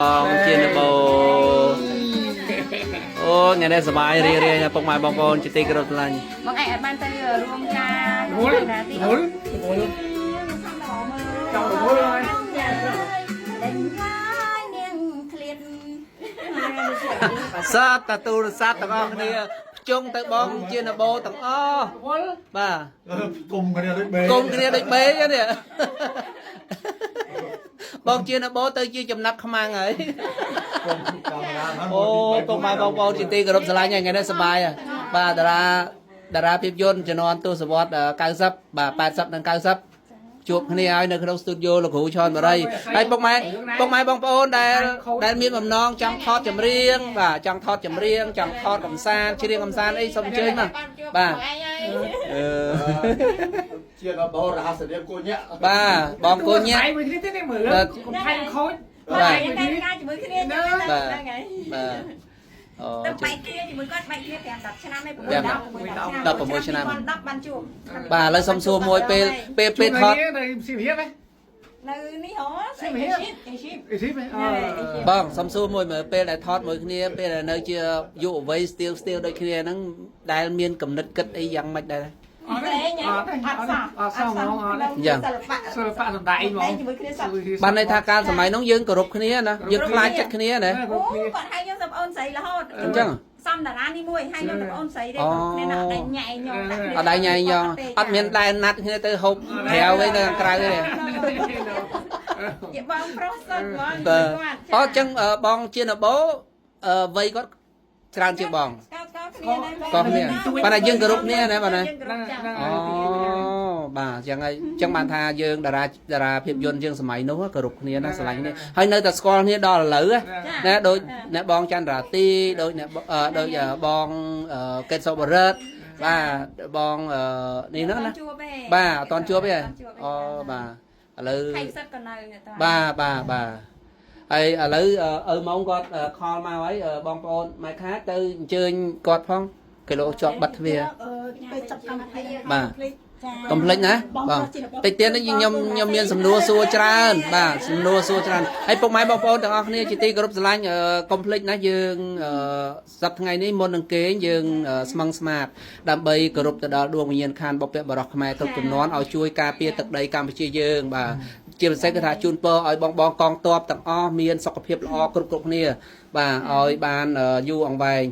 ងជានបូអូថ្ងៃនេះសប្បាយរីករាយណាស់ពុកម៉ែបងប្អូនជាទីគោរពស្រឡាញ់ បងឯងអត់បានទៅរួមការ រវល់ ណាទី រវល់រវល់ចង់រវល់ហើយ ដេញហើយនាងឃ្លាត សតតាទូរស័ព្ទទាំងអស់គ្នាភ្ជុងទៅបងជានបូទាំងអស់ រវល់ បាទ គុំគ្នាដូចបេ គុំគ្នាដូចបេនេះបងជានបូទៅជាចំណាប់ខ្មាំងហើយ គុំកាមេរ៉ាហ្នឹង អូពុកម៉ែបងប្អូនជាទីគោរពស្រឡាញ់ហើយថ្ងៃនេះសប្បាយហើយបាទតារាតារាភាពយន្តជំនាន់ទសវត្ស90បាទ80និង90ជួបគ្នាហើយនៅក្នុងស្ទូឌីយោលោកគ្រូឆនបរិយហើយពុកម៉ែពុកម៉ែបងប្អូនដែលដែលមានបំណងចង់ថតចម្រៀងបាទចង់ថតចម្រៀងចង់ថតកំសាន្តច្រៀងកំសាន្តអីសូមអញ្ជើញមកបាទអឺ ជាដល់បោរហស្សនាមគញាក់ បាទបងកូនញ៉ា ថៃមួយគ្នាទៀតនេះមើលកុំថៃខូច បាទ បងឯងតែការជាមួយគ្នាចឹងហ្នឹងហើយ បាទអូ ទៅ ជ បែកគ្នាជាមួយគាត់បែកគ្នា5 10ឆ្នាំហើយ6 10 16ឆ្នាំ 10បានជួប បាទឥឡូវសុំសួរមួយពេលពេលពេលថត នៅសៀមរាបហ៎ នៅនេះហ៎ សៀមរាប អេស៊ីប អេស៊ីបអឺ បងសំសួរមួយមើលពេលដែលថតមួយគ្នាពេលដែលនៅជាយុវវ័យស្ទៀវស្ទៀវដូចគ្នាហ្នឹងដែលមានកំណត់គិតអីយ៉ាងម៉េចដែរ អត់ទេអត់ទេអត់អត់សោះហ្មងអត់ទេ យ៉ាង សិល្បៈ សិល្បៈសំដែងហ្មង ជាមួយគ្នាសត្វ បានន័យថាកាលសម័យហ្នឹងយើងគោរពគ្នាណាយើងខ្លាចចិត្តគ្នាណា អូគាត់ហៅខ្ញុំទៅប្អូនស្រីរហូត អញ្ចឹង សំតារានេះមួយហៅខ្ញុំទៅប្អូនស្រីទេគ្រប់គ្នាណាអត់ដៃញ៉ែញងដាក់គ្នា អត់ដៃញ៉ៃញងអត់មានដែនណាត់គ្នាទៅហូបក្រៅអីនៅខាងក្រៅទេ ជាបងប្រុសសុទ្ធហ្មង បាទអូអញ្ចឹងបងជានបោអឺវ័យគាត់ច្រើនជាងបង ស្គាល់ស្គាល់គ្នាដែរ ក៏គ្នាប៉ុន្តែយើងគោរពគ្នាណាបាទណា យើងគោរពចា៎ អូបាទអញ្ចឹងហើយអញ្ចឹងបានថាយើងតារាតារាភាពយន្តយើងសម័យនោះគោរពគ្នាណាស្រឡាញ់គ្នាហើយនៅតែស្គាល់គ្នាដល់ឥឡូវណាដូចអ្នកបងចន្ទរាទីដូចអ្នកដូចបងកេតសុបរិទ្ធបាទបងនេះនោះណា ជួបទេ បាទអត់តន់ជួបទេអូបាទឥឡូវ ថៃសិតក៏នៅតើ បាទបាទបាទហើយឥឡូវឪម៉ងគាត់ខលមកហើយបងប្អូនម៉ែខាទៅអញ្ជើញគាត់ផងគីឡូជាប់បាត់ទ្វារ ពេលចប់កម្មវិធី បាទ ចា កុំភ្លេចណាបងតិចទៀតនេះខ្ញុំខ្ញុំមានសំណួរសួរច្រើនបាទសំណួរសួរច្រើនហើយពុកម៉ែបងប្អូនទាំងអស់គ្នាជាទីគោរពស្រឡាញ់កុំភ្លេចណាយើងសប្តាហ៍ថ្ងៃនេះមុននឹងគេងយើងស្មឹងស្មាតដើម្បីគោរពទៅដល់ដួងវិញ្ញាណខណ្ឌបុព្វបុរសខ្មែរគ្រប់ចំនួនឲ្យជួយការពារទឹកដីកម្ពុជាយើងបាទជាពិសេសគឺថាជូនពរឲ្យបងបងកងទ័ពទាំងអស់មានសុខភាពល្អគ្រប់គ្រប់គ្នាបាទឲ្យបានយូរអង្វែង